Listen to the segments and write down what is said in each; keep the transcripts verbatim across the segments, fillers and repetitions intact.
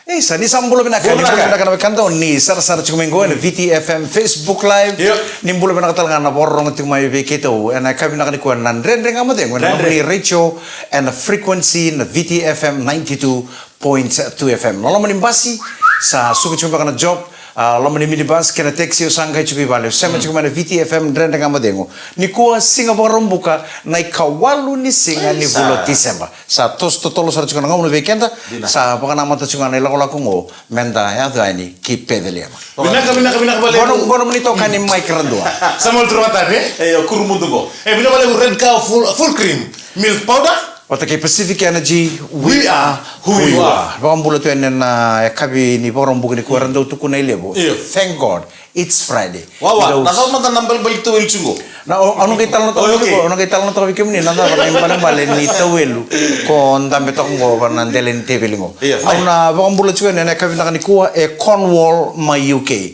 Isa, ni sa bula vinaka, ni bula vinaka na wekada, ni sarasara tiko mai qo ena V T F M Facebook Live. Io. Ni bula vinaka tale ga na vakarorogo tiko mai vei keitou ena yakavi vinaka nikua na Dredre Ga Mo Cegu ena Dredre. Nomuni retio ena frequency na V T F M ninety-two point two F M. Na loma ni basi, sa suka tiko beka na job, a, loma ni minibus kei na taxi, o sa qai tiko i vale, o sema tiko mai na V T F M Dredre Ga Mo Cegu. Nikua siga Vakaraubuka, na ikawalu ni siga ni vula o Tiseba. Sa toso totolo sara tiko na gauna vei keda. Dina. Sa vakanamata tiko ga na ilakolako oqo, meda yaco yani ki Peceliema. Vinaka, vinaka, vinaka vakalevu. Qo na, qo na nomuni itokani Mike Radua. Samuel Turuvatani, e, o Kurumudu qo. E, vinaka vakalevu Red Cow full, full cream milk powder. Vata kei Pacific Energy, we are who you are. Vakabula tu yani ena yakavi ni Vakaraubuka nikua, era dau tukuna e levu. Io. Thank God. It's Friday. Wawa, na cava mada na balebale ni tauwelu tiko qo? Na, au, au na qai talanoataka vei kemuni, na cava na ibalebale ni tauwelu ko dabe toka qo va na dela ni teveli qo. Io, fine. Au na vakabula tiko yani ena yakavi vinaka nikua e Cornwall mai U K.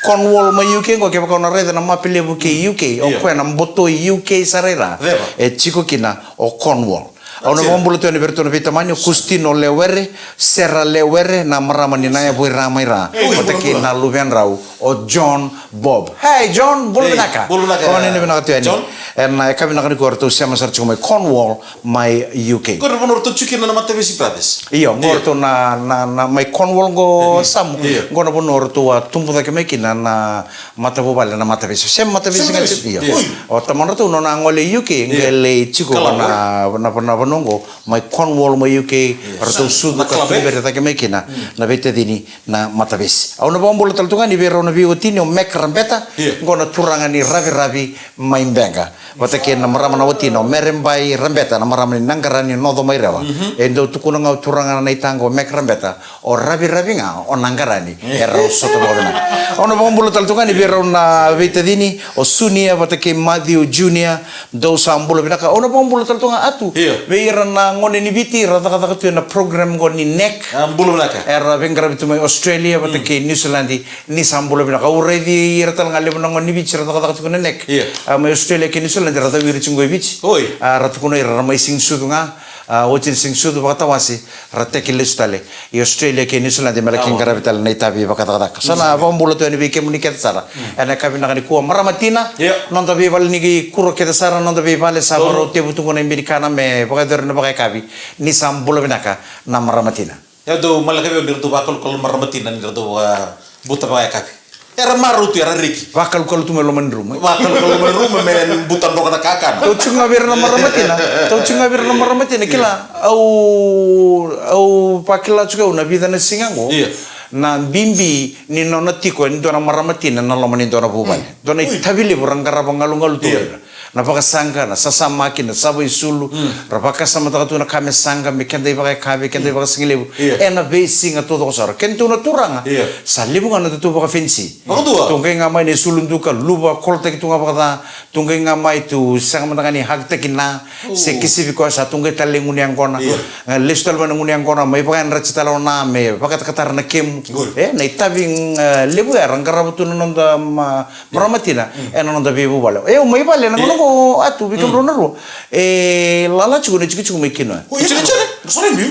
Cornwall mai U K qo, kevaka o na raica na mape levu kei U K, o koya na boto i U K sara i ra. Cava? E tiko kina o Cornwall. Au na vakabula tu yani vei iratou na veitamani, o Kustino Lewere, Sera Lewere, na marama ni Nayavui, ra mai ra. Vata kei na luvedrau o John Bob. Hey John, bula vinaka. Bula vinaka. Vakavinavinaka tu yani. Ena yakavi vinaka nikua eratou sema sara tiko mai Cornwall mai U K. Qo na vanua eratou tiko kina na Matavesi Brothers. Io, qo eratou na, na, na mai Cornwall qo Samu. Io. Qo na vanua eratou a tubu cake mai kina na matavuvale na Matavesi. Same Matavesi ga tiko. Io. O tamadratou nona a gole i U K, qai lai tiko na, na, na vanua qo, mai Cornwall, mai U K, ratou sucu ka tuberi cake mai kina na veitacini na Matavesi. Au na vakabula tale tu ga yani vei rau na veiwatini, o Mac Rabeta, qo na turaga ni Raviravi mai Beqa. Vata kei na marama na watina, o Mere Bai Rabeta, na marama ni Naqarani, Noco mai Rewa. E dau tukuna ga o turaga na itaqu o Mac Rabeta, o Raviravi ga o Naqarani, e rau sota vakavinaka. Au na vakabula tale tu ga yani vei rau na veitacini, o Sunia vata kei Matthew Junior, dou sa bula vinaka. Au na vakabula tale tu ga Atu, vei ira na gone ni Viti, ra cakacaka tu ena program qo ni NEC. A, bula vinaka. Era veiqaravi tu mai Australia vata kei New Zealand, ni sa bula vinaka. Au raici ira tale ga levu na gone ni Viti ra cakacaka tiko na NEC. Io. A, mai Australia kei New Zealand, ra cau ira tiko qo i Viti. Oi. A, ra tukuna ira ra mai sigisucu ga. A, oti ni sigisucu vakatawase, ra teki lesu tale i Australia kei New Zealand me laki qaravi tale na itavi vakacakacaka. Sa na vakabula tu yani vei kemuni kece sara. Ena yakavi vinaka nikua, marama tina, noda veivale ni kuro kece sara, noda veivale sa vakarau tevu tu qo na ibe ni kana me vakayacori na vakayakavi, ni sa bula vinaka na marama tina. Ia dou maleka vei au ni ra dau vakalukalu marama tina ni ra dau vakabuta vakayakavi. Era marau tu, era reki. Vakalukalu tu mai loma ni rumu. Vakalukalu mai loma ni rumu me buta droka na kakana. Tau tiko ga vei ira na marama tina. Tau tiko ga vei ira na marama tina. Kila, au, au vakila tiko au na vica na siga qo. Io. Na bibi ni nona tiko e dua na marama tina ena loma ni dua na vuvale. Dua na itavi levu ra qarava galugalu tu ira. Na vakasaqa, na sasamaki, na sava isulu, ra vakasamataka tu na ka me saqa me keda ivakayakavi, keda ivakasigalevu. Io. Ena veisiga taucoko sara. Kedatou na turaga, sa levu ga na tatou vakafenisi. Vakadua. Tou qai ga mai na isulu duka, luva, kolotaki tu ga vakaca. Tou qai ga mai tou sega mada ga ni hagtaki na, se kisivi koya sa tou qai tale gunu yaqona. Io. E, lesu tale mai na gunu yaqona, mai vakayadrati tale o na, me vakatakatara na kemu. Good. E, na itavi, e, levu ya ra qarava tu na noda ma-, marama tina, ena noda veivuvale. E, au mai vale, na gauna qo Atu, vei kemudrau na rua. E, lala tiko na tikotiko mai kina. Oi, e tiko tiko, sorry, miu.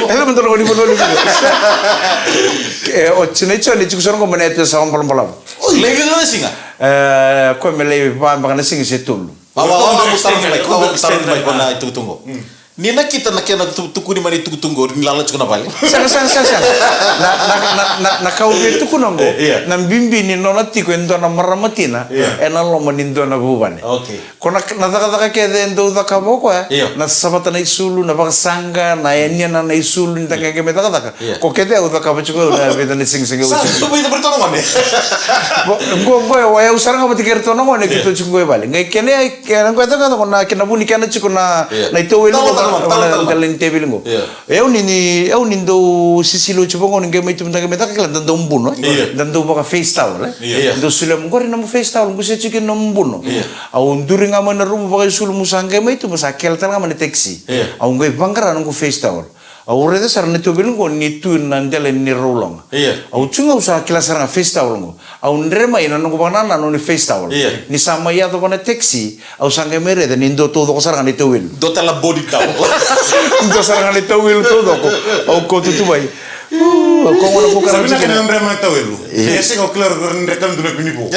E, me dua na gone ni vanua ni vanua. E, o tinai Jone, tiko sara qo mai na yatu e sa Balabalava. Oi, lai vica na siga? E, koya me lai va beka na siga se tolu. Wa, wa, wa, wa, wa, wa, wa, na itukutuku. Ni nakita na kena tu-, tukuni mai na itukutuku ni lala tiko na vale. Sega, sega, sega, sega. Na, na, na, na, na ka au via tukuna qo, e, io, na bibi ni nona tiko e dua na marama tina, io, ena loma ni dua na vuvale. Okay. Ko na, na cakacaka kece e dau cakava o koya, io, na savata na isulu, na vakasaqa, na yania na, na isulu ni da qai mai cakacaka. Io. Ko kece au cakava tiko au na vica na siga, siga. Sa, au tu vei, vei tou na gone. Qo, qo, qo, e, au sara ga vata kei iratou na gone, io, keitou tiko qo i vale. Qai kena, kena qo e cakacaka na, kena vu ni kena tiko na, io, na itauwelu, talo, talo, na, talo, na, talo, na dela ni teveli qo. Io. E au ni, ni, au ni dau sisili oti vaqo ni qai mai tu mada qai mai caka kila, da dau buno, e? Io. Da dau vaka face towel, e? Io. Dau solia mo qori nomu face towel, qo se tiko nomu buno. Io. Au duri ga mai na rumu vakaisulu mo sa qai mai tu, mo sa kele tale ga mai na taxi. Io. Au qai vaqara noqu face towel. Au raica sara na tauwelu qo ni tu na dela ni rau loga. Io. Au tu ga au sa kila sara ga face towel qo. Au dre mai na noqu vakanananu ni face towel. Io. Ni sa mai yaco vana taxi, au sa qai mai raica ni dua taucoko sara ga na tauwelu. Dua tale na body towel. Dua sara ga na tauwelu taucoko. Au kauta tu mai. Uu, au kogo na kukara. Sa vinaka ni dre mai na tauwelu. Io. E sega o kila ra dre tale dua na pinipo.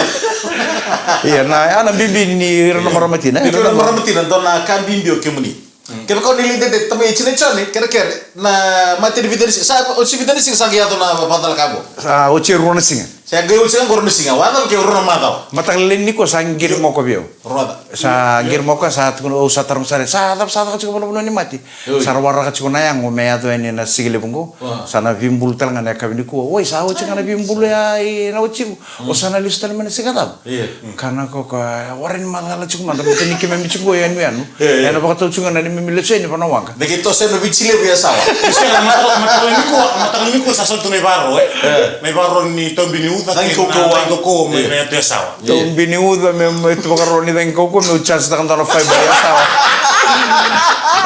Io, na, ya na bibi ni ira na marama tina, e? Ni ira na marama tina, dua na ka bibi o kemuni. Kevaka o ni lai dede tamai e Tina Jone, kerekere, na mate ni vica ni siga, sa oti vica ni siga sa qai yaco na vakacalaka qo. Sa oti e rua na siga. Sa qai oti ga qo rua na siga, vakacava ke rua na macawa. Mataka lailai nikua sa qiri moko vei au. Rua na macawa. Sa qiri moko, sa tukuna, au sa taroga sara, sa cava, sa caka tiko vanavanua ni mate. Oi. Sa ra waraka tiko na yago me yaco yani na siga levu qo. Sa na veibulu tale ga na yakavi nikua. Oi, sa oti ga na veibulu ya, e, na oti qo. O sa na lesu tale mai na siga cava? Io. Ka na ko ka, warai ni macala tiko mada, baleta ni keimami tiko qo e yanuyanu. Io, io. Ena vakatau tiko ga na neimami lesu yani vanawaqa. Na keitou sa na Viti levu ya sawa. Io, sa na mataka, mataka nikua, mataka nikua sa soli tu na ivaro, e? Io. Na ivaro ni taubi ni uca, cagi kaukauwa. Cagi kaukauwa, mai, mai yatu ya sawa. Io. Taubi ni uca, me, me tu vakaro ni cagi kaukauwa, meu charge taka dua na fiber ya sawa.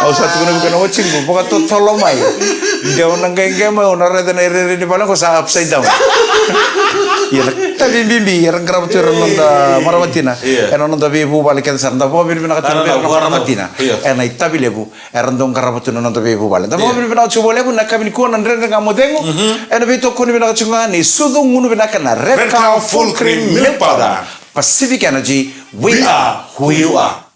Au sa tukuna vei koya na watiqu, vakatotolo mai. Deu na qai qai mai, au na raica na irairai ni vale qo sa upside down. Ia na itavi bibi era qarava tu era noda marama tina. Io. Ena noda veivuvale kece sara, da vakavinavinaka tu vei ira na marama tina. Io. Ena itavi levu era dau qarava tu na noda veivuvale. Da vakavinavinaka tiko vakalevu na yakavi nikua na Dredre Ga Mo Cegu. Ena veitokoni vinaka tiko ga ni sucu gunu vinaka na Red Cow Full Cream Milk Powder. Pacific Energy, we are who you are.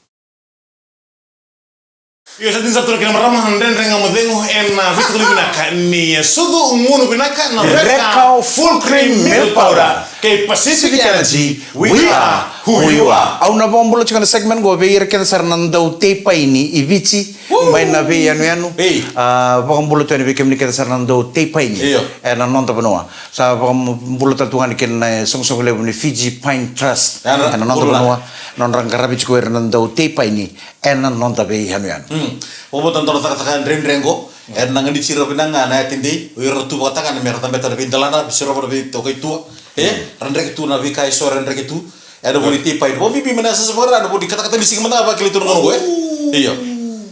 Io, sa dina sara tu na kena marama na Dredre Ga Mo Cegu ena veitokoni vinaka ni sucu gunu vinaka na Red Cow Full Cream Milk Powder. Kei Pacific Energy, we are who you are. Au na vakabula tiko na segment qo vei ira kece sara na dau teipaini i Viti, mai na veiyanuyanu. Ei. A, vakabula tu yani vei kemuni kece sara na dau teipaini. Io. Ena noda vanua. Sa vakabula tale tu ga yani kei na soqosoqo levu ni Fiji Pine Trust. Ena noda vanua. Nodra qaravi tiko ira na dau teipaini ena noda veiyanuyanu. Mm. Vakabauta na dau na cakacaka dredre qo. Era na ganiti ira vinaka ga na yatedei. O ira tu vakatagane me ra cabeta na veidelana, me sirova na veitokaitua. E? Ra dreke tu na veika eso ra dreke tu. Ena vuku ni teipaini. Vakabibi mai na yasayasa vakarau, ena vuku ni katakata ni siga mada ga vakilai tu na gauna qo, e? Io.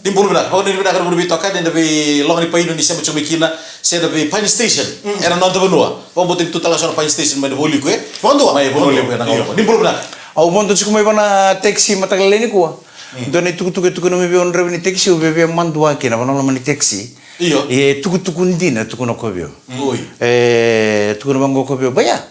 Ni bula vinaka. Vakavinavinaka ena vuku ni veitokani, ena veiloga ni paini ni sema tiko mai kina, se na vei Pine Station. Ena noda vanua. Vakabauta ni tu tale ga so na Pine Station mai na Vualiku, e? Vakadua. Mai Vualiku, ena gauna qo. Ni bula vinaka. Au vodo tiko mai vana taxi mataka lailai nikua. Dua na itukutuku e tukuna mai vei au na draiva ni taxi, au via madua kina, vanaloma ni taxi. Io. E tukutuku dina, tukuna o koya vei au. Oi. E tukuna vaqo o koya vei au, Baia.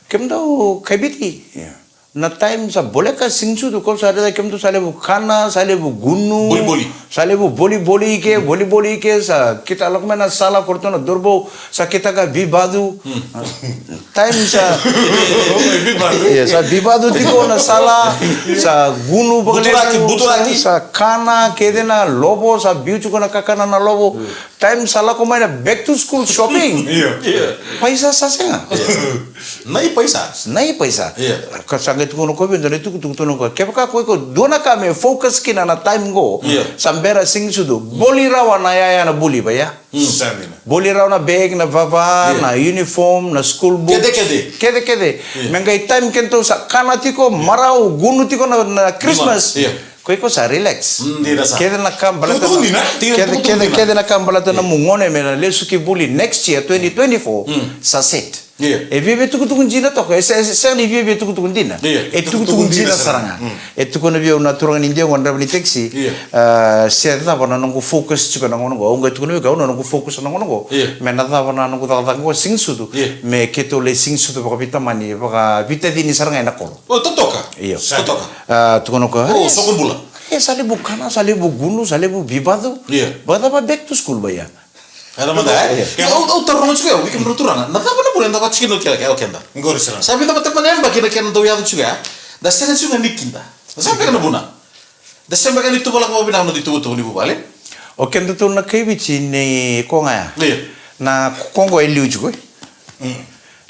Kemudou kai Viti. Io. Na time sa voleka siga ni sucu, kau sa raica kemudou sa levu kana, sa levu gunu. Boliboli. Sa levu boliboli i ke, voliboli i ke, sa kita lako mai na sala, koratou na dorobou, sa kita ka bibacu. Time sa, ia, sa bibacu tiko na sala, sa gunu vakalevu, sa kana kece na lovo, sa biu tiko na kakana na lovo. Time sa lako mai na back to school shopping. Io. Paisa sa sega. Na ipaisa. Na ipaisa. Io. Ka sa qai tukuna o koya vei au, dua na itukutuku tukuna o koya, kevaka ko iko dua na ka me focus kina na time qo, sa bera siga ni sucu, boli rawa na yaya na buli, Baia. Sa dina. Boli rawa na bag, na vava, na uniform, na school book. Kece, kece. Kece, kece. Io. Me qai time kedatou sa kana tiko, marau, gunu tiko na, na Christmas. Io. Ko iko sa relax. Kece na ka baleta na, kece, kece, kece na ka baleta na nomu gone me na lesu ki vuli next year, twenty twenty-four, sa set. Io. E viavia tukutuku dina toka, e se, e se, sega ni viavia tukutuku dina. Io. E tukutuku dina sara ga. E tukuna vei au na turaga ni India qo, draiva ni taxi. Io. A, se cava na noqu focus tiko na gauna qo. Au qai tukuna vei koya, au na noqu focus na gauna qo. Io. Me na cava na noqu cakacaka qo, siga ni sucu. Io. Me keitou lai siga ni sucu vakaveitamani, vakaveitacini sara ga ena koro. O, totoka. Io. Totoka. A, tukuna o koya. O, soko bula. E, sa levu kana, sa levu gunu, sa levu bibacu. Io. Vakacava back to school, Baia? Eda mada, e? Io. Au, au taroga tiko au, vei kemudrau turaga. Na cava na vuna eda vakatikina o keda, o keda? Qori sara. Sa vica vata mai na yabaki na kena dau yaco tiko ya. Da sega tiko ga ni kida. Na cava beka na vuna? Da sega beka ni tuvalaka vakavinaka na noda ituvatuva ni vuvale. O kedatou na kai Viti ni ko ga ya. Io. Na ko qo e liu tiko, e? Mm.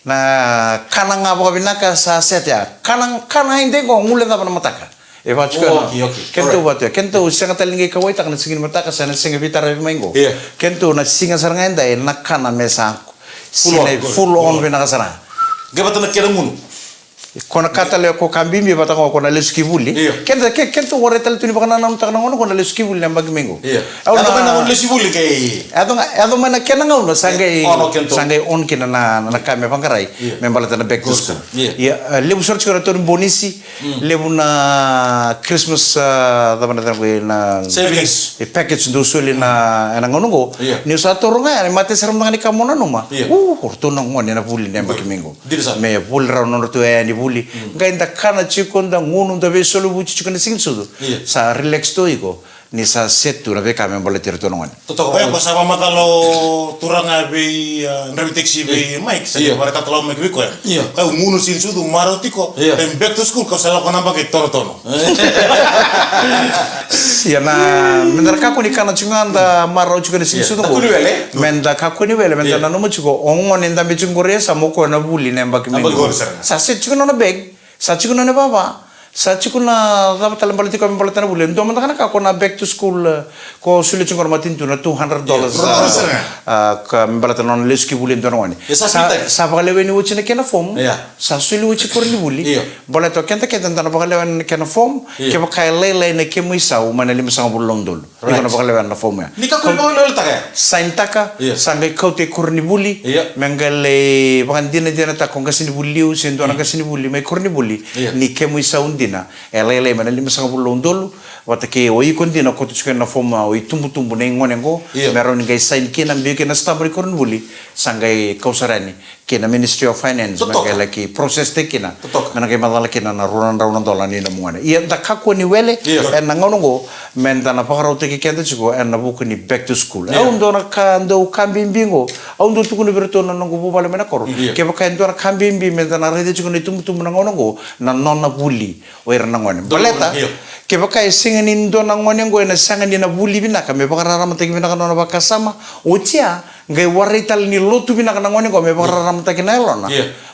Na kana ga vakavinaka sa set ya. Kana, kana ede qo, gule cava na mataka. E vaka tiko na. Kedatou vaka tu ya. Kedatou sega tale ni qai kauwaitaka na siga ni mataka, sa na siga veitaravi mai qo. Io. Kedatou na siga sara ga edai na kana me sa sinai full on vinaka sara. Qai vata na kena gunu. Ko na ka tale ko ka bibi vata ga ko na lesu ki vuli. Io. Keda, ke, keda tu warai tale tu ni vakanananutaka na gauna ko na lesu ki vuli na yabaki mai qo. Io. Au yaco mai na gauna lesu ki vuli kei. Yaco ga, yaco mai na kena gauna, sa qai, sa qai on kina na, na ka me vaqarai. Io. Me baleta na back to school. Io. Ia, e, levu sara tiko na tauri bonisi, levu na Christmas, e, cava na cava na savings. E package dou soli na, ena gauna qo. Io. Niu sa taura ga yani, mate sara mada ga ni ka mo nanuma. Io. U, o ratou na gone na vuli na yabaki mai qo. Dina sara. Me vuli rawa na nodratou yaya ni vuli. Mm. Qai da kana tiko, da gunu, da veisoli vuti tiko na siga ni sucu. Io. Sa relax tu iko. Ni sa set tu na veika me baleti iratou na gone. Totoka. Oya ko sa vakamacala o turaga vei, a, draiva taxi vei Mike, sa ni vakatatalo mai vei koya. Io. Kau gunu siga ni sucu, marau tiko. Io. Then back to school, kau sa lako na baki tonotono. Ia na, meda na kakua ni kana tiko ga da marau tiko na siga ni sucu qo. Io. Kakua ni wele. Meda kakua ni wele, meda nanuma tiko, o gone dabe tiko qori e sa mo koya na vuli na yabaki mai qo. Yabaki qori sara. Sa set tiko na nona bag. Sa tiko na nona vava, sa tiko na cava tale baleti koya me baleta na vuli. Dua mada ga na ka ko na back to school, e, ko solia tiko na matanitu na two hundred dollars, e, ka me baleta na nona lesu ki vuli e dua na gone. Sa, sa vakaleweni oti na kena form, sa soli oti koronivuli. Io. Baleta o keda keda da na vakaleweni na kena form, kevaka e lailai na kemu isau mai na limasagavulu na udolu. Iko na vakalewena na fomu ya. Ni kakua ni vakaleweletaka ya. Sainitaka, sa qai kauta i koronivuli, me qai lai vakadinadinataka ko qasenivuli liu se dua na qasenivuli mai koronivuli. Ni kemu isau dina e lailai mai na limasagavulu na udolu, vata kei o iko dina ko tu tiko ena fomu ya, o itubutubu nei gone qo, me rawa ni qai saini kina, biu kina na stamp ni koronivuli, sa qai kau sara yani kei na Ministry of Finance me qai laki process-taki kina. Me na qai macala kina na rua na drau na dola ni nomu gone. Ia da kakua ni wele ena gauna oqo, me da na vakarautaki keda tiko ena vuku ni back to school. Au dua na ka, dua ka bibi oqo au dau tukuna vei iratou na noqu vuvale mai na koro. Kevaka e dua na ka bibi me da na raica tiko na itubutubu na gauna oqo, na nona vuli o ira na gone. Baleta kevaka e sega ni dua na gone oqo ena sega ni na vuli vinaka me vakararamataki vinaka na nona vakasama, oti ya qai warai tale ni lotu vinaka na gone qo me vakararamataki na yalona.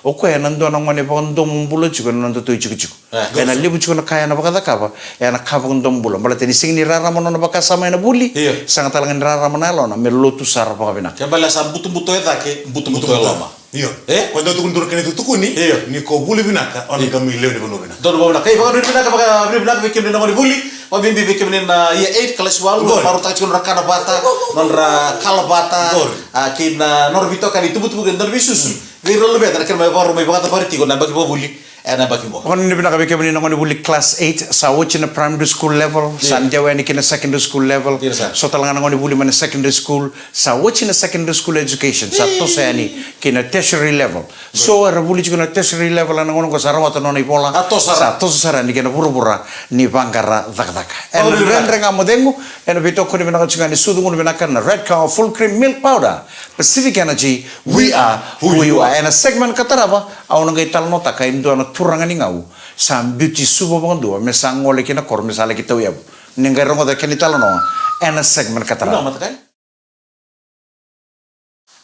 O koya ena dua na gone vakadomobula tiko ena nodatou itikotiko. Ena levu tiko na ka ena vakacakava ena ka vakadomobula. Baleta ni sega ni rarama na nona vakasama ena vuli, sega tale ga ni rarama na yalona me lotu sara vakavinaka. Ke bale sa butobuto e cake, butobuto e loma. Io. E? Ko dau tukuni tu na kena itukutukuni ni ko vuli vinaka o na qai mai lewe ni vanua vinaka. Donu vakavinaka. Kei vakanuinui vinaka, vakanuinui vinaka vei kemuni na gonevuli, vakabibi vei kemuni na year eight, kalasi walu, marautaka tiko nodra kana vata, nodra kala vata, a, kei na nodra veitokani, itubutubu kei na nodra veisusu. Vei ira na luveda na kena mai vakarau mai vakacavari tiko na yabaki vakavuli ena yabaki qo. Vakanuinui vinaka vei kemuni na gonevuli class eight, sa oti na primary school level, sa dewa yani ki na secondary school level. So tale ga na gonevuli mai na secondary school, sa oti na secondary school education, sa toso yani ki na tertiary level. So era vuli tiko na tertiary level ena gauna oqo, sa rawata na nona ivola, sa toso sara yani ki na vuravura ni vaqara cakacaka. Ena Dredre Ga Mo Cegu, ena veitokoni vinaka tiko ga ni sucu gunu vinaka na Red Cow Full Cream Milk Powder, Pacific Energy, we are who you are. Ena segment ka tarava au na qai talanoataka e dua na turaga ni gau sa biuti Suva vakadua me sa gole ki na koro me sa laki tauyavu. Ni qai rogoca kena italanoa ena segment ka tarava.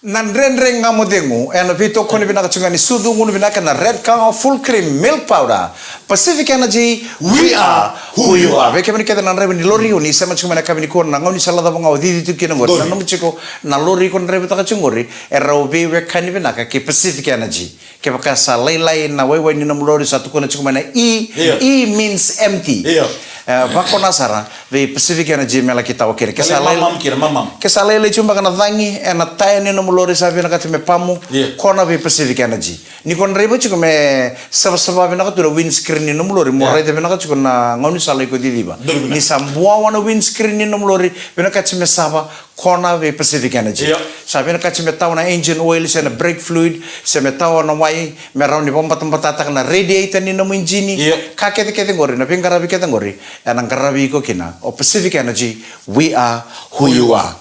Na Dredre Ga Mo Cegu ena veitokoni vinaka tiko ga ni sucu gunu vinaka na Red Cow Full Cream Milk Powder, Pacific Energy, we are who you are. Vei kemuni kece na draiva ni lori, o ni sema tiko mai na yakavi nikua na gaunisala cava ga o cici tiko kina qori, nanuma tiko na lori ko na draivataka tiko qori e rau veiwekani vinaka kei Pacific Energy. Kevaka sa lailai na waiwai ni nomu lori, sa tukuna tiko mai na E, E means empty. E vakona sara vei Pacific Energy me laki tawa kina. Ke sa lailai, ke sa lailai tiko beka na cagi ena taya ni nomu lori, sa vinakati me pamu, kona vei Pacific Energy. Ni ko draiva tiko, me savasava vinaka tu na windscreen ni nomu lori, mo raica vinaka tiko na gaunisala iko ciciva. Ni sa buawa na windscreen ni nomu lori, vinakati me sava, kona vei Pacific Energy. Sa vinakati me tawa na engine oil se na brake fluid, se me tawa na wai me rawa ni vakabatabatataka na radiator ni nomu ijini. Ka kecekece qori, na veiqaravi kece qori, ena qaravi iko kina o Pacific Energy. We are who you are.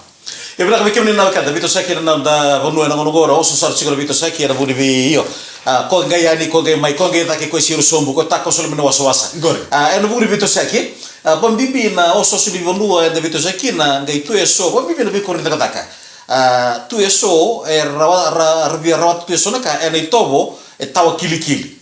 E vinaka vei kemuni na wekada veitosoyaki ena noda vanua ena gauna oqo, ra oso sara tiko na veitosoyaki ena vuku ni vei, io, a, koya qai yani, koya qai mai, koya qai cake, koya siro sobu, koya takoso loma ni wasawasa. A, ena vuku ni veitosoyaki, a, vakabibi na osooso ni vanua eda veitosoyaki kina, qai tu eso vakabibi na veikoro ni cakacaka. A, tu eso, e rawa, ra, ra via rawata tu eso na ka ena itovo e tawa kilikili.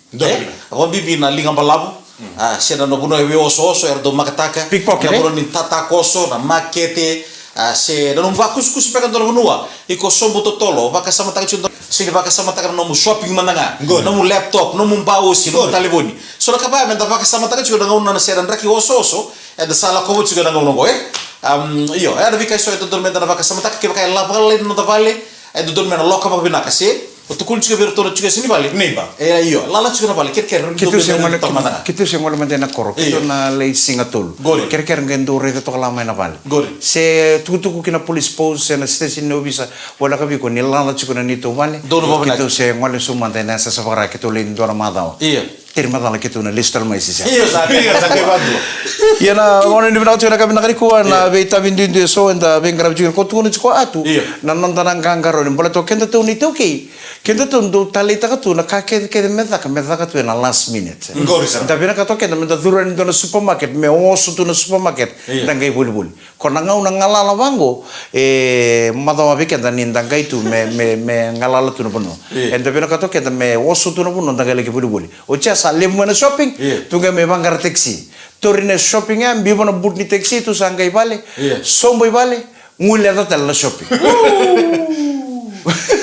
Vakabibi na liga balavu, a, se na vanua e veiosooso era dau makataka, na vanua ni tatakoso, na makete, A, se na nomu vakusakusa beka e dua na vanua, iko sobu totolo, vakasamataka tiko, se ni vakasamataka na nomu shopping mada ga, nomu laptop, nomu baosi, nomu talevoni. So na ka vaya me da vakasamataka tiko na gauna na sere draki osooso, eda sa lakova tiko na gauna oqo, e? Am, io, e na veika eso e dodonu me da na vakasamataka, kevaka e lava vakalai na noda vale, e dodonu me na loka vakavinaka, se o tukuna tiko vei iratou na tiko e sega ni vale. Neighbor. E, io, lala tiko na vale, kerekere, keitou se gole, keitou se gole mada ena koro, keitou na lai siga tolu. Qori. Kerekere qai dou raica toka la mai na vale. Qori. Se tukutuku ki na police post, se na station ni ovisa, voleka vei iko ni lala tiko na neitou vale. Dou na vakavinaka. Keitou se gole sobu mada ena yasayasa vaka-Ra, keitou lai dua na macawa. Io. Teri macala keitou na lesu tale mai, sisa. Io, sa, io, sa qai vakadua. Ia na gauna ni vinaka tiko na ka vinaka nikua, na veitavi duidui eso eda veiqaravi tiko, ko tukuna tiko Atu. Io. Na noda na qaqarauni, baleta o kedatou na iTaukei, kedatou dau taleitaka tu na ka kecekece me caka, me caka tu ena last minute. Qori sara. Da vinakata o keda me da curu yani dua na supermarket, me oso tu na supermarket, da qai volivoli. Ko na gauna galala vaqo, e macawa vei keda ni da qai tu me, me, me galala tu na vanua. Io. Eda vinakata o keda me oso tu na vanua, da qai laki volivoli. Oti ya sa levu mai na shopping, tu qai mai vaqara taxi. Tauri na shopping ya, biuva na boot ni taxi, tu sa qai vale, sobu i vale, guileca tale na shopping.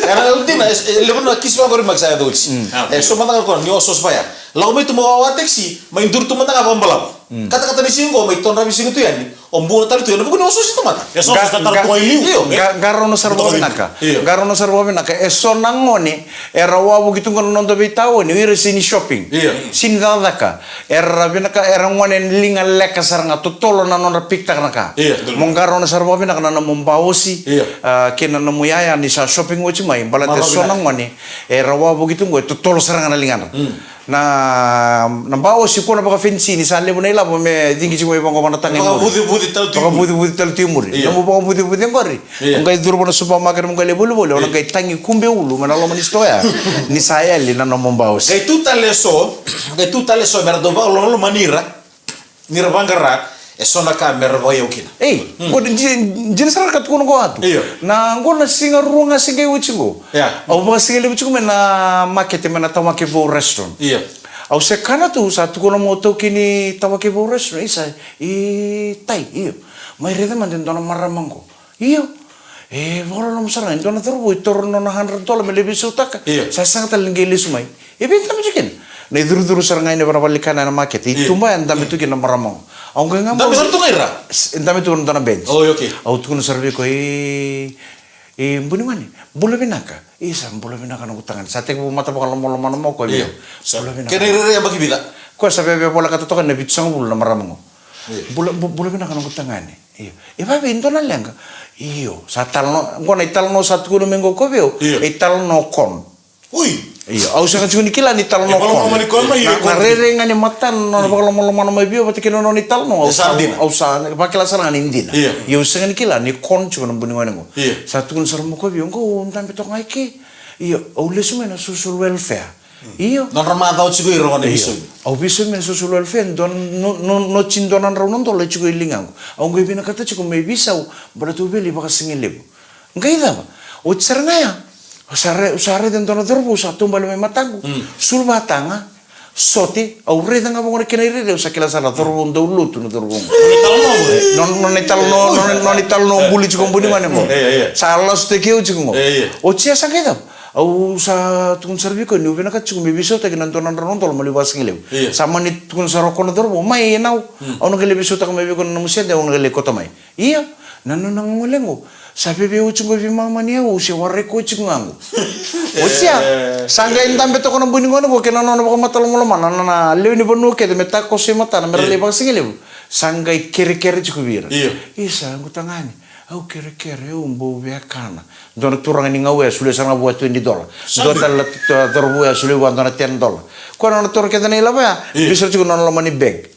Era dina, e, e, levu na kisi vaqori maki sa yaco oti. E, so mada ga ko ni oso oso vaya. Lako mai tu mo wawa taxi, mai duri tu mada ga vakabalavu. Katakata ni siga qo, mai todravi siga tu yani. O buna tale tu ena vuku ni ososi tamata. E so sa tara tu i liu. Io. Qarauna sara vakavinaka. Io. Qarauna sara vakavinaka. E so na gone era wavoki tu qo na noda veitaoni, o ira sega ni shopping. Io. Sega ni cakacaka. Era vinaka, era gone liga leka sara ga, totolo na nodra pikitaka na ka. Io. Mo qarauna sara vakavinaka na nomu baosi. Io. A, kei na nomu yaya ni sa shopping oti mai. Baleta e so na gone era wavoki tu qo, e totolo sara ga na ligadra. Na, na baosi ko na vakafenisi ni sa levu na ilavo me ciqi tiko mai vaqo vaka na taga i muri. Vakavucivuci tale tu i muri. Vakavucivuci tale tu i muri. Io. Nomu vakavucivuci oqori. Io. O qai curu vua na supermarket mo qai lai volivoli, o na qai tagi kube ulu mai na loma ni sitoa ya. Ni sa yali na nomu baosi. Qai tu tale so, qai tu tale so me ra dau vakalolomani ira. Ni ra vaqara e so na ka me ra vakayau kina. Ei, qo di-, dina sara ka tukuna qo Atu. Io. Na qo na siga rua ga se qai oti qo. Au vakasigalevu tiko mai na makete mai na Tawakevou Restaurant. Io. Au se kana tu, sa tukuna mo taukei ni Tawakevou Restaurant, isa, i tai, io. Mai raica mada e dua na marama qo. Io. E vakaloloma sara ga, e dua na cauravou e taura na nona hundred dollar me lai veisautaka. Io. Sa sega tale ni qai lesu mai. E vei dabe tiko kina? Na icurucuru sara ga ena vanua valenikana ena makete. Io. I tuba ya e dabe tu kina na marama qo. Au qai ga dabe sara tu ga i ra? E dabe tu ena dua na bench. Oi, okay. Au tukuna sara vei koya, e, e, buni gone, bula vinaka. Isa, bula vinaka noqu tagane. Sa tekivu mata vakalomalomana mai o koya. Io. Bula vinaka. Kena irairai yabaki vica? Koya sa via volekata toka na vitusagavulu na marama qo. Io. Bula, bu-, bula vinaka noqu tagane. Io. E vavei dua na leqa? Io. Sa talanoa, qo na italanoa sa tukuna mai qo ko vei au. Io. E italanoa o Kon. Ui. Io. Au sega tiko ni kila ni talanoa o Kon. Na, na rairai ga ni matana, na vakalomalomana mai vei au vata kei na nona italanoa. Au sa, au sa vakila sara ga ni dina. Io. Io, au sega ni kila ni Kon tiko na buni gone qo. Io. Sa tukuna sara mai ko vei au, qo au dabe toka ga i ke. Io, au lesu mai na social welfare. Io. Nodra macawa tiko ira gona e veisaumi. Au veisaumi ena social welfare, dua na, no, no, noti dua na drau na dola e tiko e ligaqu. Au qai vinakata tiko me veisau, baleta au via lai vakasigalevu. Qai cava? Oti sara ga ya. Au sa rai-, au sa raica e dua na cauravou sa taubale mai mataqu. Sulu vata ga. Sote, au raica ga vaqo na kena irairai, au sa kila sara na cauravou dau lotu na cauravou qo. Nona italanoa, nona, nona italanoa buli tiko buni gone qo. Sa lasutaki au tiko qo. Oti ya sa qai cava? Au sa tukuna sara vei koya niu vinakata tiko me veisautaki na dua na drau na dola meu lai vakasigalevu. Io. Sa mani tukuna sara o koya na cauravou, mai e nau. Au na qai lai veisautaka mai vei koya na nomu sede, au na qai lai kauta mai. Io, na nona gole qo. Sa vevei oti qo e veimama ni au, au se warai koya tiko ga qo. Oti ya, sa qai dabe toka na bui ni gone qo kei na nona vakamatalomalomana na, na lewe ni vanua kece me takoso i matana me ra lai vakasigalevu. Sa qai kerekere tiko vei ira. Io. Isa, qu tagane. Au kerekere, au bau via kana. Dua na turaga ni Gauea, solia sara ga vua twenty dollar. Dua tale na cauravou ya, solia vua dua na ten dollar. Koya na nona toro kece na ilavo ya, biu sara tiko na nona loma ni bag.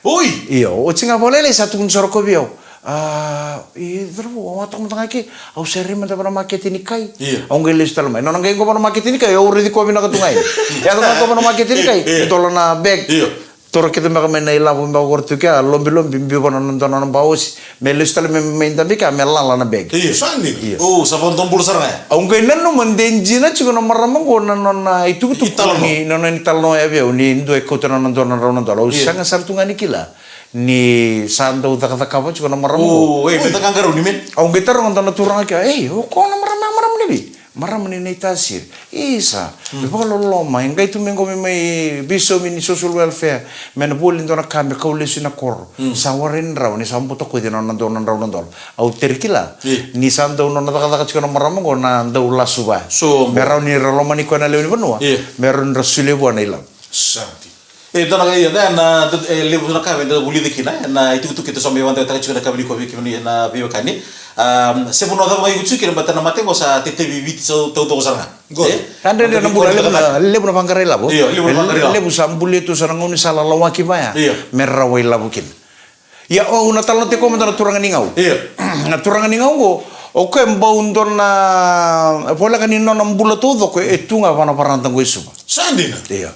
Oi! Io, oti ga vakalailai sa tukuna sara o koya vei au. A, i cauravou, au a toka mada ga ke, au sa rai mada va na makete ni kai. Io. Au qai lesu tale mai. Nona qai qo va na makete ni kai, au raici koya vinaka tu ga yani. Yaco ga qo va na makete ni kai, dola na bag. Io. Toro kece beka mai na ilavo beka qori tu kea, lobilobi, biu va na dua na nona baosi. Me lesu tale me, me dabe kea, me lala na bag. Io, sa dina. Io. O, sa vakadobula sara ga ya. Au qai nanuma de dina tiko na marama qo na nona itukutuku ni, na nona italanoa ya vei au, ni dua e kauta na nona dua na drau na dola. Au sega sara tu ga ni kila. Ni sa dau cakacakava tiko na marama qo. O, e, me da qaqarauni me. Au qai taroga dua na turaga kea, "Ei, o koya na marama, marama ni vei?" "Marama ni Naitasiri." "Isa, me vakaloloma, e qai tu mai qo me mai veisaumi ni social welfare, me na voli dua na ka me kau lesu ina koro." Sa warai ni rawa, ni sa butakoci na nona dua na drau na dola. Au teri kila. Ni sa dau nona cakacaka tiko na marama qo na dau lasu vaya. Me rawa ni ra lomani koya na lewe ni vanua. Me rawa ni ra solia vua na ilavo. Sa dina. E, dua na ka, ia, na, na, e, levu na ka me da vulica kina, e, na itukutuku keitou sa mai vakadewataka tiko na ka vei koya vei kemuni na veiwekani. Am, se vanua cava ga iko tiko kina, baleta na mate qo sa tetevi Viti sa taucoko sara ga. Qo. E? Sa dredre na bula, levu na, levu na vaqara ilavo. Io, levu na vaqara ilavo. Levu sa bulia tu sa na gaunisala lawaki vaya. Io. Me rawa ilavo kina. Ia, au na talanoataka mada na turaga ni Gau. Io. Na turaga ni Gau qo, o koya e bau dua na, voleka ni nona bula taucoko e tu ga vana varada qo e Suva. Sa dina. Io.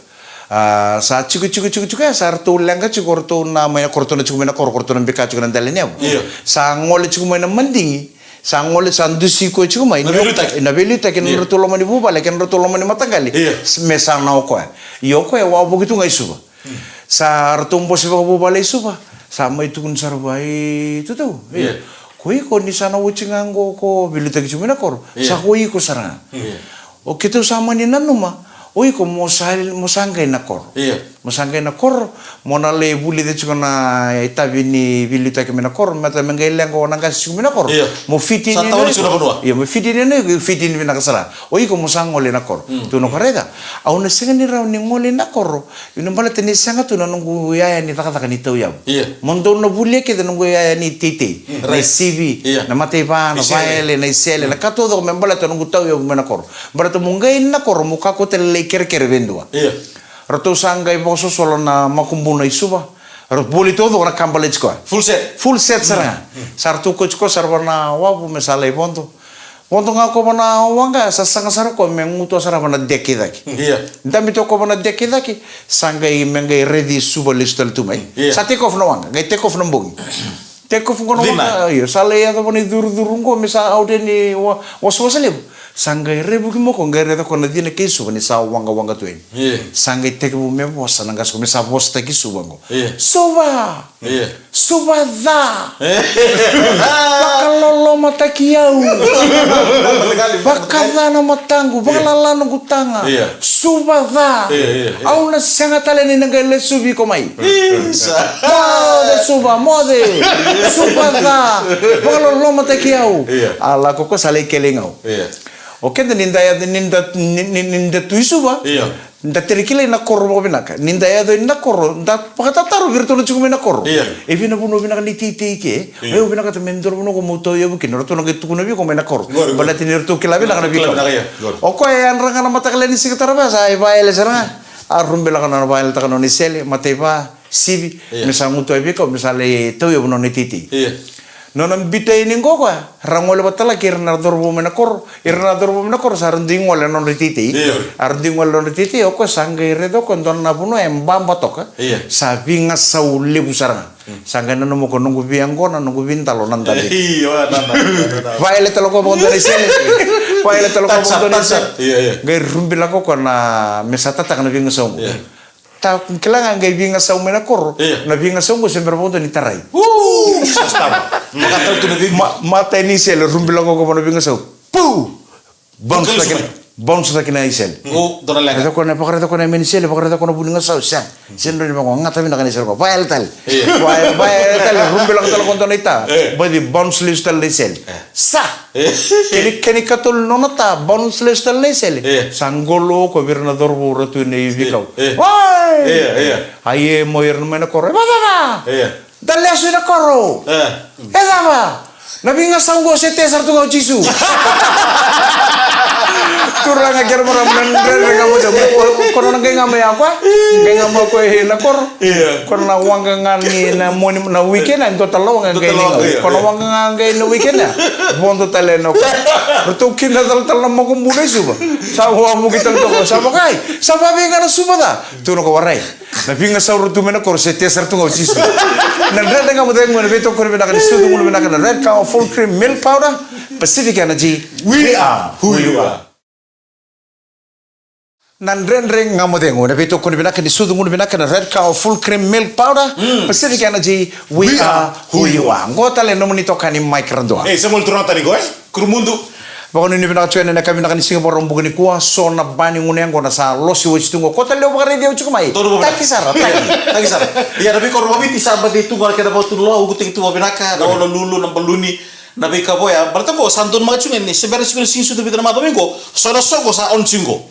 A, sa tiko, tiko, tiko, tiko, e, sa ratou leqa tiko, ratou na mai na koro, ratou na tiko mai na koro, ratou na bika tiko na dela ni yavu. Io. Sa gole tiko mai na madigi, sa gole, sa dusi koya tiko mai. Na veiliutaki. Na veiliutaki, io, na ratou loma ni vuvale, kei na ratou loma ni mataqali. Io. S-, me sa na o koya. Io, o koya e wavoki tu ga i Suva. Sa ratou bose vakavuvale i Suva. Sa mai tukuna sara vua, "E, Tautau, e, ko iko ni sa na oti ga qo ko veiliutaki tiko mai na koro. Sa ko iko sara ga. O keitou sa mani nanuma, o iko mo sa, mo sa qai na koro. Mo sa qai na koro, mo na lai vulica tiko na itavi ni veiliutaki mai na koro, me ta me qai leqa o na qase tiko mai na koro. Mo fitini na iko. Io, mo fitini na iko, fitini vinaka sara. O iko mo sa gole na koro." Tukuna o koya, "Raica, au na sega ni rawa ni gole na koro, io, ni baleta ni sega tu na noqu yaya ni cakacaka ni tauyavu. Mo dou na vulia kece na noqu yaya ni teitei, na sivi, na mataiva, na vaele, na isele, na ka taucoko me baleta noqu tauyavu mai na koro. Baleta mo qai na koro, mo kakua tale lai kerekere vei dua." Ratou sa qai vakasosola na makubuna i Suva. Ratou voli taucoko na ka baleti koya. Full set. Full set sara ga. Sa ratou kauti koya sara vana wavu me sa lai vodo. Vodo ga o koya vana waqa, sa saga sara o koya me gutuwa sara vana deke i cake. Io. Dabe tu o koya vana deke i cake, sa qai, me qai raici Suva lesu tale tu mai. Io. Sa take off na waqa, qai take off na bogi. Take off qo na waqa, io, sa lai yaco vana icurucuru qo, me sa out yani wa-, wasawasa levu. Sa qai revuki mai o koya, qai raica o koya na cina kei Suva ni sa waqawaqa tu yani. Io. Sa qai tekivu me vosa na qase qo, me sa vosataki Suva qo. Io. Suva! Io. Suva ca! Vakalolomataki au. Vakaca na mataqu, vakalala noqu taga. Io. Suva ca! Io, io, io. Au na sega tale ni na qai lesuvi iko mai. Isa. Moce Suva, moce! Suva ca! Vakalolomataki au. Io. A lako ko sa lai kele i Gau. Io. O keda ni da, ni da, ni, ni, ni da tu i Suva. Io. Da tere kilai na koro vakavinaka. Ni da yaco i na koro, da vakatataro vei iratou na tiko mai na koro. Io. E vei na vanua vinaka ni teitei ke? Io. Au vinakata me dua na vanua ko mo tauyavu kina, ratou na qai tukuna vei iko mai na koro. Qori, qori. Baleta ni ratou kila vinaka na veikau. Kila vinaka, io. Qori. O koya e yadra ga na mataka lailai ni siga tarava, sa i vaele sara ga. A rubilaka na vaele taka na nona isele, mataiva, sivi, io, me sa gutuwa e veikau, me sa lai tauyavu na nona iteitei. Io. Nona biuta yani qo o koya, ra gole vata laki ira na cauravou mai na koro, ira na cauravou mai na koro, sa ra dui gole na nodra iteitei. Io. A ra dui gole na nodra iteitei, o koya sa qai raica o koya dua na vanua e baba toka, io, sa veigasau levu sara ga. Mm. Sa qai nanuma o koya, noqu veiyaqona, noqu veidalo na dabe. Io, na, na, na, na, na. Vaele tale o koya vakadua na isele. Vaele tale o koya vakadua na isele. Touch up, touch up. Io, io. Qai rubilaka o koya na, me sa tataka na veigasau qo. Io. Ta, kila ga qai veigasau mai na koro. Io. Na veigasau qo se bera vakadua ni tarai. Uu, sa stava. Maka tau tu na vei. Ma, matai ni isele, rubilaka o koya vana veigasau. Pu! Bounce taki na, bounce taki na isele. O, dua na leqa. Raica o koya na, vakaraica o koya na yame ni isele, vakaraica o koya na vu ni gasau, sega. Sega ni rawa ni vaqo, gata vinaka na isele qo. Vaele tale. Io. Vaele, vaele tale, rubilaka tale o koya dua na ita. Io. Baci bounce lesu tale na isele. Io. Sa! Kena, kena ikatolu nona ta, bounce lesu tale na isele. Io. Sa qolo o koya vei ira na cauravou ra tu ena iveikau. Io. Wai! Io, io. A ia mo ira mai na koro. E vacava? Io. Da lesu ina koro. Io. E cava? Na veigasau qo se tea sara tu ga o Jisu. Turaga kei na marama, na dredre ga mo dau. Ko na qai ga mai o koya. Qai ga mai o koya ena koro. Io. Ko na waqa ga ni na moni, na weekend, e dua tale na waqa ga ni Gau. Dua tale na waqa, io, io. Ko na waqa ga qai na weekend, e vodo tale na o koya. Ratou kina talatala na makubuna i Suva. Sa wavuki tale toka, sa vaka, sa vavei ga na Suva ca. Tukuna o koya, warai. Na veigasau ra tu mai na koro, se tea sara tu ga o Jisu. Na dredre ga mo cegu, na veitokoni vinaka ni sucu gunu vinaka na Red Cow Full Cream Milk Powder, Pacific Energy. We are who you are. Na Dredre Ga Mo Cegu, na veitokoni vinaka ni sucu gunu vinaka na Red Cow Full Cream Milk Powder, Pacific Energy, we are who you are. Qo tale nomuni itokani Mike Radua. Ei, sa moli turaga tani qo, e? Kurumudu. Vakanuinui vinaka tu yani ena yakavi vinaka ni siga Vakaraubuka nikua, so na ba ni gunu yaqona sa losi oti tu qo. Ko tale o vakaraici au tiko mai. Donu vakavinaka. Taki sara, taki. Taki sara. Ia, na veikoro vakaviti sa baci tu qo na kena vakatunuloa, ukutaki tu vakavinaka, na Honolulu, na baluni, na veika vo ya. Baleta qo sa donumaka tiko ga ni se bera tiko na Siga ni Sucu e vica na macawa mai qo, so na soqo sa on tiko qo.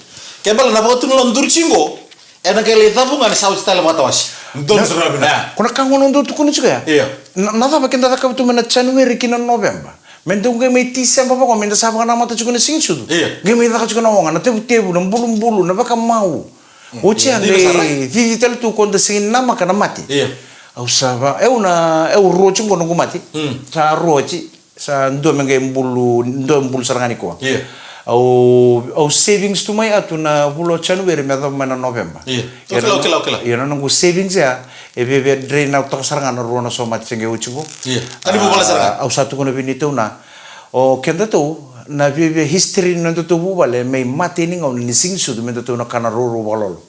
Ke bale na vakatunuloa duri tiko qo, ena qai lai cavu ga ni sa oti tale vakatawase. Donu sara vinaka. Ko na ka gona au dau tukuna tiko ya. Io. Na, na cava keda cakava tu mai na January ki na November? Me dau qai mai Tiseba vaka, me da sa vakanamata tiko na Siga ni Sucu. Io. Qai mai caka tiko na oga, na tevutevu, na bulubulu, na vakamau. Oti ya qai cici tale tu ko da sega ni namaka na mate. Io. Au sa va, au na, au rua tiko qo noqu mate. Sa rua oti. Sa dua me qai bulu, dua bulu sara ga nikua. Io. Au, au savings tu mai atu na vula o January me yacova mai na November. Io. Io, na noqu savings ya e viavia drain out taka sara ga na rua na somate se qai oti qo. Io. Ka ni vuvale sara ga. Au sa tukuna vei neitou na, o kedatou, na viavia history ni nodatou vuvale me imate ni gauna ni Siga ni Sucu me datou na kana rourou vakalolo.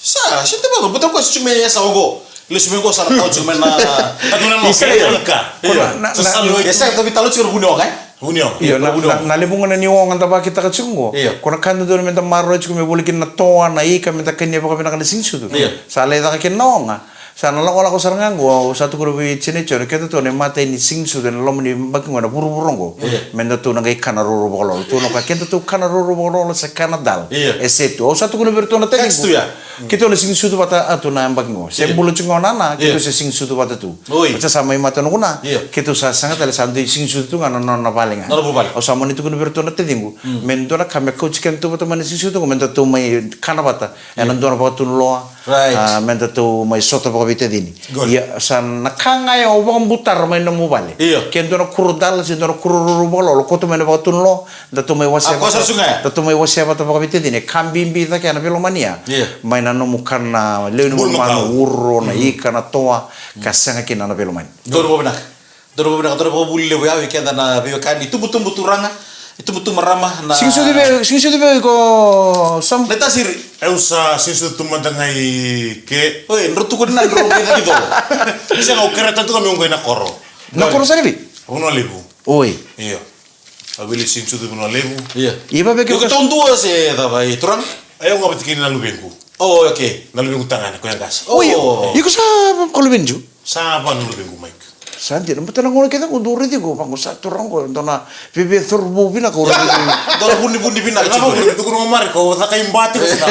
Sa, sa te vaka, buta ko sa tiko mai e sa oqo. Lesu mai qo sa na tau tiko mai na. Ka tu na no, isa, io. Io. Ko na, na, sa na, sa io. E sa tavi talo tiko na vuni oga, e? Vuni oga. Io, na, vuni oga. Na, na levu ga na ni oga da vakitaka tiko qo. Io. Ko na ka dodonu me da maroroi tiko me voli kina na toa, na ika, me da kania vakavinaka na Siga ni Sucu. Io. Sa lai caka kina na oga. Sa na lakolako sara ga qo, au sa tukuna vei Jane John, kedatou na imatai ni Siga ni Sucu ena loma ni yabaki qo, na vuravura qo. Io. Me datou na qai kana rourou vakalolo. Tou na ka kedatou kana rourou vakalolo se kana dal. Io. E se tu. Au sa tukuna vei iratou na taciqu. Text tu ya. Keitou na Siga ni Sucu vata atu na yabaki qo. Se bula tiko ga o nana, keitou se Siga ni Sucu vata tu. Oi. Oti sa mai mate o noqu na, keitou sa sega tale, sa dui Siga ni Sucu tu ga na nona vale ga. Nona vuvale. Au sa mani tukuna vei iratou na taciqu. Me dua na ka me kauti kedatou vata mai na Siga ni Sucu qo, me datou mai kana vata ena dua na vakatunuloa. Right. A, me datou mai sota vakaveitacini. Good. Ia, sa na ka ga e au vakabutara mai nomu vale. Io. Ke dua na kuro dala, se dua na kuro rourou vakalolo, koto mai na vakatunuloa, datou mai wasea vata. A, ko sa suga ya. Datou mai wasea vata vakaveitacini. Ka bibi cake ena veilomani ya. Io. Mai na nomu kana lewe ni manumanu, uro, na ika, na toa, ka sega kina na veilomani. Donu vakavinaka. Donu vakavinaka, donu vakavuli levu ya vei keda na veiwekani, itubutubu turaga, itubutubu marama, na Siga ni Sucu vei, Siga ni Sucu vei ko Sam? Na tasiri. Au sa Siga ni Sucu tu mada ga i ke. Oi, drau tukuni na drau vei na kido. Sega, au kerea tale tu ga meu qai na koro. Na koro sa ni vei? Vanua Levu. Oi. Io. Au vili Siga ni Sucu Vanua Levu. Io. Ia vaveke. Iko taudua se cava i turaga? Au ga vata kei na luvequ. Oh, okay. Na luvequ tagane, koya qase. Oi, iko sa vakaluveni tu? Sa va na luvequ, Mike. Sa dina, baleta na gauna kece qo dou raici iko, vaqo sa turaga qo, dua na veve cauravou vinaka, au raici iko. Dua na vunivuni vinaka. Na vunivuni, tukuna o Marika, o caka i bati ko sa.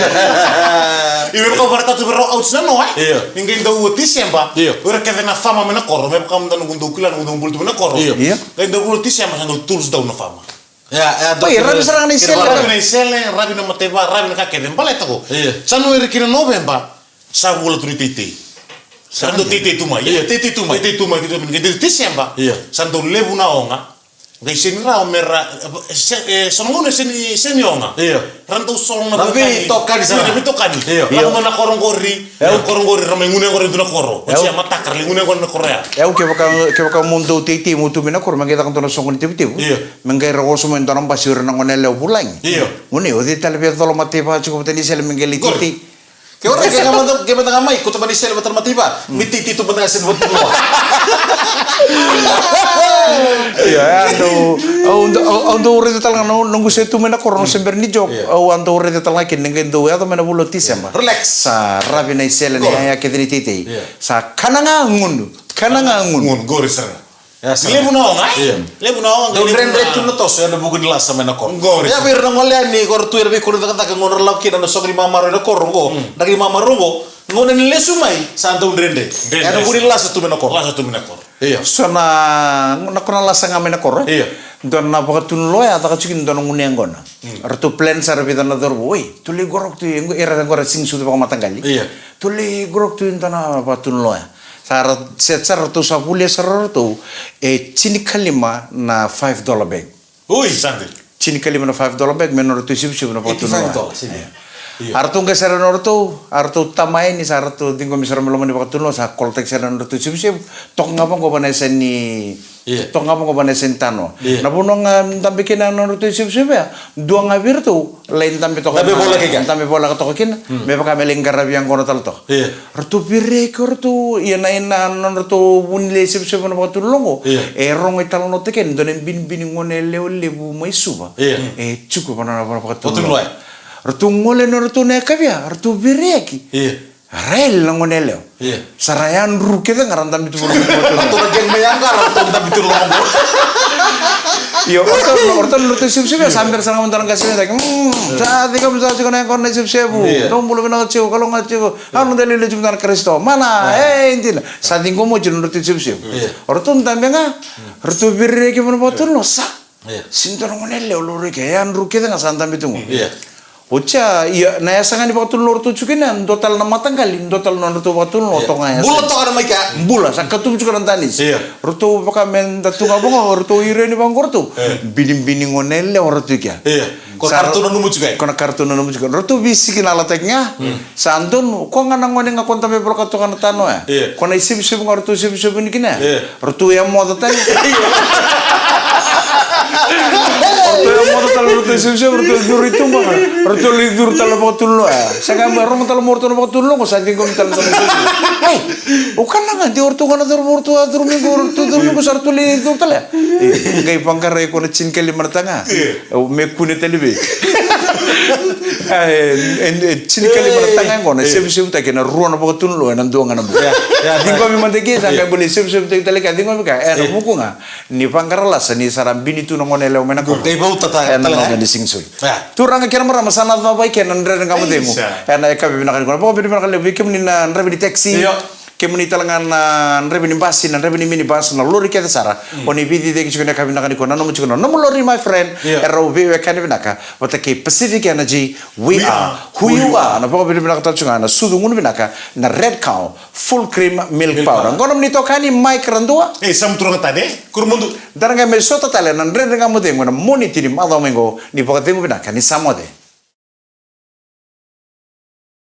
Io, me vaka au varaitaka tu vei rau, au sa na noa, e? Io. Ni qai dau Tiseba. Io. O ira kece na fama mai na koro, me vaka mada noqu dau kila, noqu dau bula tu mai na koro. Io. Io. Qai dau vula Tiseba, sa dau tools down na fama. Ia, ia, oi, ravi sara ga na isele. Ravi na isele, ravi na mataiva, ravi na ka kece. Baleta qo. Io. January ki na November, sa vula tu ni teitei. Sa dau teitei tu mai. Io, teitei tu mai. Teitei tu mai, teitei tu mai, teitei tu mai. December. Io. Sa dau levu na oga. Qai seni rawa me ra, se, e, so na gauna seni, seni oga. Io. Ra dau solo na veitokani sara. Io, na veitokani. Io. Lako mai na koro qori. Io. Koro qori, ra mai gunu yaqona e dua na koro. Oti ya mataka, ra lai gunu yaqona na koro ya. Io, kevaka, kevaka mo dau teitei mo tu mai na koro, me qai caka dua na soqo ni tevutevu. Io. Me qai ra oso mai dua na basi o ira na gone yalewa vulagi. Io. Gone, o cei tale via cola mataiva tiko vata ni sele me qai lai teitei. Ke ora, ke mada, ke mada ga mai, ko tamani sele vata na mataiva. Me teitei tu mada ga sele vata na. Io, e, au dau, au dau, au dau raica tale ga na, noqu se tu mai na koro, se bera ni joke. Io. Au a dau raica tale ga kina, ni qai dau yaco mai na vula o Tiseba. Relax. Sa ravi na isele ni yaya kece ni teitei. Io. Sa kana ga gunu, kana ga gunu. Gunu, qori sara. Levu na oga, e? Io. Levu na oga, dau dredre tu na toso ena vuku ni lasa mai na koro. Qori. Ia vei ira na gole yani, qori tu ena veikoro ni cakacaka, gauna ra lako kina na soqo ni mamarau ena koro qo. Mm. Na qai mamarau qo, gauna ni lesu mai, sa dau dredre. Dredre. Ena vuku ni lasa tu mai na koro. Lasa tu mai na koro. Io. So na, na kona lasa ga mai na koro, e? Io. Dua na vakatunuloa ya, caka tiko ni dua na gunu yaqona. Mm. Ratou plan sara vica na cauravou, oi, tou lai qoroka tu, ira qo ra Siga ni Sucu vakamataqali. Io. Tou lai qoroka tu e dua na vakatunuloa ya. Sa ra, se, sa ratou sa volia sara ratou e tinikalima na five dollar bag. Oi, sa dina. Tinikalima na five dollar bag, me nodratou sivisivi na vakatunuloa. Eighty-five dollars, sini. Io. Io. A ratou qai sara na nodratou, a ratou tama yani, sa ratou ciqomi sara mai loma ni vakatunuloa, sa kolotaki sara na nodratou isevusevu. Toka ga vaqo va na yasa ni, io, toka ga vaqo va na yasa ni tanoa. Io. Na vanua ga dabe kina na nodratou isevusevu ya, dua ga vei iratou lai dabe toka, dabe voleka kina, dabe voleka toka kina. Mm. Me vaka me lai qaravi yaqona tale toka. Io. Ratou veireki o ratou, ia na, na, na nodratou vu ni lai sevusevu na vakatunuloa qo. Io. E rogo italanoataki e dua na binibini gone yalewa levu mai Suva. Io. E tiko va na, va na vakatunuloa. Vakatunuloa. Ratou gole na ratou na yakavi ya, ratou veireki. Io. Ra yali na gone yalewa. Io. Sa ra yadru kece ga ra dabe tu voli. Ratou na kena mai yaqa, ratou dabe tu loma. Io, o ratou, o ratou na ratou isevusevu ya, sa bera sara ga mada na qase ni cake. Mm, sa ciqomi sara tiko na yaqona na isevusevu. Io. Dou bula vinaka tiko, kalougata tiko. A, noda liuliu tiko mada na Karisito. Mana, e, dina. Sa ciqomi oti na ratou isevusevu. Io. O ratou dabe ga, ratou veireki va na vakatunuloa, sa. Io. Sega ni dua na gone yalewa laurai ke, e yadru kece ga sa dabe tu qo. Io. Oti ya, ia, na yasa ga ni vakatunuloa ratou tiko kina, dua tale na mataqali, dua tale na nodratou vakatunuloa, io, toka ga yasa. Bula toka na mai kea. Bula, sa katuba tiko na danisi. Io. Ratou vaka me da tu ga vaqo, ratou ira yani vaqo ratou. Io. Binibini gone yalewa ratou i kea. Io. Ko na ka ratou nanuma tiko ya. Ko na ka ratou nanuma tiko ya. Ratou veisikinala taki ga. Mm. Sa donu, ko ga na gone ga ko dabe voleka toka na tanoa ya. Io. Ko na isevusevu ga ratou sevusevuni kina ya. Io. Ratou yamoca tale. Ratou yamoca tale, ratou isevusevu, ratou curu i tuba ga. Ratou lai curu tale na vakatunuloa ya. Sa qai mai rogo tale mai o ratou na vakatunuloa qo, sa ciqomi tale na vakatunuloa. Ei, o kana ga, de o ratou ga na curu, o ratou a curu mai qo, o ratou curu mai qo, sa ratou lai curu tale. E, qai vaqarai ko na tinikalima na taga. Io. Au me kune tale vei. A, e, e, e, tinikalima na taga qo na, io, sevusevutaki ena rua na vakatunuloa ena dua ga na bula. Io, io, ciqomi mada ke, sa qai bole sevusevutaki tale ka ciqomi ka. Io. Ena vuku ga ni vaqara lasa ni sa ra bini tu na gone yalewa mai na koro. Qai vauta tale, ena noda ni siga ni sulu. Io. Turaga kei na marama, sa na cava i ke na Dredre Ga Mo Cegu. Io. Ena yakavi vinaka nikua. Vakavinavinaka levu vei kemuni na draiva ni taxi. Io. Kemuni tale ga na draiva ni basi, na draiva ni minibus, na lori kece sara. Mm. O ni veiciciyaki tiko ena yakavi vinaka nikua, nanuma tiko na nomu lori, my friend. Io. E rau veiwekani vinaka vata kei Pacific Energy, we are who you are. Na vakavinavinaka tale tiko ga na sucu gunu vinaka, na Red Cow Full Cream Milk Powder. Qo nomuni itokani Mike Radua. E, Samu Turaga Tane, Kurumudu. Da na qai mai sota tale na Dredre Ga Mo Cegu ena Moniti ni macawa mai qo, ni vakacegu vinaka, ni sa moce.